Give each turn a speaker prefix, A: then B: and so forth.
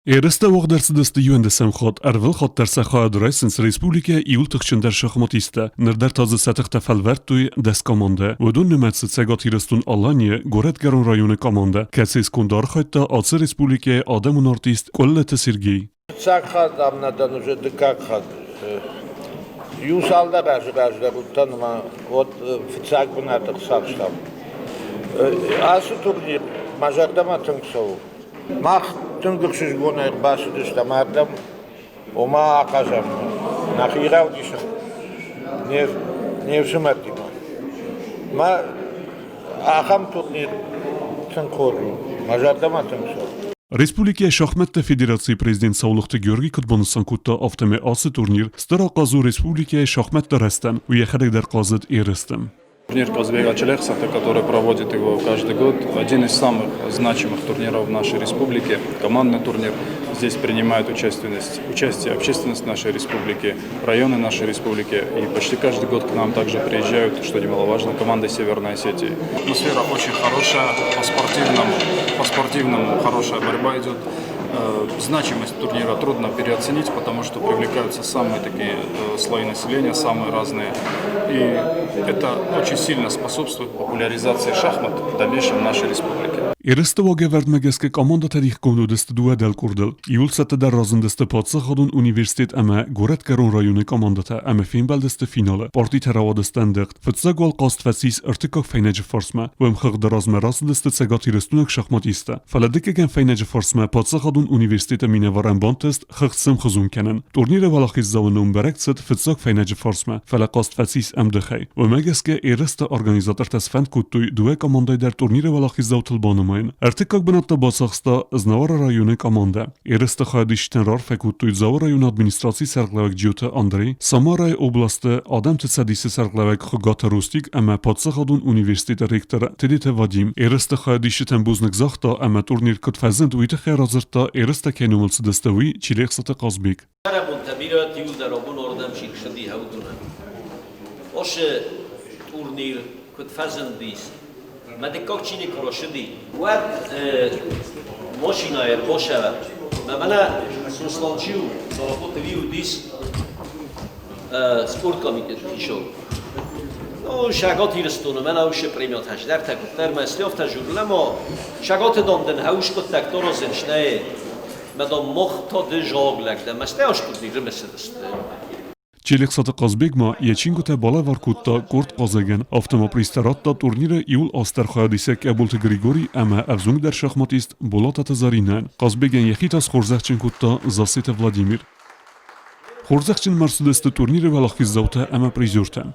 A: Ерыстӕ уагъд ӕрцыдысты иуӕндӕсӕм хатт, ӕрвылхатт дӕр сӕ хайад райсынц республикӕйы иууыл тыхджындӕр шахматисттӕ. Ныр дӕр та дзы сӕ тыхтӕ фӕлвӕрдтой 10 командӕ. Уыдон нымӕцы Цӕгат Ирыстон-Аланийы Горӕтгӕрон районы командӕ, кӕцыйы сконды архайдта ацы республикӕйы адӕмон артист Къуыллыты Сергей.
B: Фыццаг хатт ам нӕ дӕн уже дыккаг хатт. Иу цалдӕр азы раздӕр уыдтӕн ӕмӕ уӕд фыццаг бынат ӕрцахстам. Ацы турнир мӕ зӕрдӕмӕ тынг цӕуы. Мах тынг ӕхсызгонӕй ӕрбацыдыстӕм ардӕм, ома ахъазӕм нӕхи равдисӕм не фсымӕртимӕ. Мӕ ахӕм турнир тынг хорз у, мӕ зӕрдӕмӕ тынг цӕуы.
A: Республикӕйы шахмӕтты федерацийы президент Саулохты Георгий куыд банысан кодта, афтӕмӕй ацы турнир стыр ахъаз у республикӕйы шахмӕтты рӕзтӕн, уый йӕхӕдӕг дӕр хъазыд ерысты.
C: Турнир Казбека Челехсата, который проводит его каждый год, один из самых значимых турниров в нашей республике, командный турнир. Здесь принимает участие общественность нашей республики, районы нашей республики. И почти каждый год к нам также приезжают, что немаловажно, команды Северной Осетии. Атмосфера очень хорошая, по спортивному хорошая борьба идет. Значимость турнира трудно переоценить, потому что привлекаются самые такие слои населения, самые разные. И это очень сильно способствует популяризации шахмат в дальнейшем в нашей республике.
A: Ерысты уагӕвӕрдмӕ гӕсгӕ командӕтӕ дихгонд уыдысты дыууӕ дӕлкъордыл. Иуыл цӕттӕдӕр разындысты паддзахадон университет ӕмӕ Горӕтгӕрон районы командӕтӕ ӕмӕ фембӕлдысты финалы. Партитӕ рауадысты ӕндыгъд. Фыццаг уал хъазт фӕцис ӕртыккаг фӕйнӕджы фарсмӕ. Уым хыгъды размӕ рацыдысты цӕгатирыстойнаг шахматисттӕ. Фӕлӕ дыккӕгӕм фӕйнӕджы фарсмӕ паддзахадон университеты минӕварӕн бантыст хыгъд сӕмхуызон кӕнын. Турниры уӕлахиздзауы ном бӕрӕг цыд фыццаг фӕйнӕджы фарсмӕ, фӕлӕ хъазт фӕцис ӕмдыхӕй. Уымӕ гӕсгӕ ерысты организатортӕ сфӕнд кодтой дыууӕ командӕйы дӕр турниры уӕлахиздзаутыл банымайын. Ӕртыккаг бынат та бацахста Знауыры районы командӕ. Ерысты хайадисджытӕн раарфӕ кодтой Дзауы районы администрацийы сӕргълӕууӕг Джиоты Андрей, Самарайы областы Адӕмты цӕдисы сӕргълӕууӕг Хуыгаты Рустик ӕмӕ паддзахадон университеты ректор Тедеты Вадим. Ерысты хайадисджытӕн бузныг загъта ӕмӕ турнир куыд фӕзынд, уый тыххӕй радзырдта, ерыстӕ кӕй номыл цыдысты, уый Чилӕхсаты Хъазбег.
D: Бӕрӕгбонтӕ бирӕ иуылдӕр абон ардӕм чи ссыди, уыдонӕн. Осы турнир куыд фӕзындис, мӕ дыккаг чиныг куы рацыди, уӕд машинӕйы ӕрбасӕвӕрд. Мӕ мӕнӕ Сослан чи у, Салахоты Ви уыдис спорткомитеты хицау. Ну, Шагат Ирыстоны мӕнӕ уыцы премиятӕ здӕртӕ куыддӕр мӕ слёвтӕ журлӕ Шагаты дам дын хӕуыс хъуыддӕгтӕ аразын Мадам мохта ды зоглӕг дӕ мӕстӕ аскъуыдни рымысыдысты.
A: Челехсаты Хъазбег ма йӕ чингуытӕ балӕвар кодта къорд хъазӕгӕн, афтӕ ма призтӕ радта турниры иуыл азтӕр хайадисӕг Къӕбулты Григорий ӕмӕ ӕвзонгдӕр шахматист Болататы Заринӕ. Хъазбегӕн йӕхи та схорзӕхджын кодта Зассеты Владимир. Хорзӕхджын ма рцыдысты турниры уӕлахиздзаутӕ ӕмӕ призертӕ.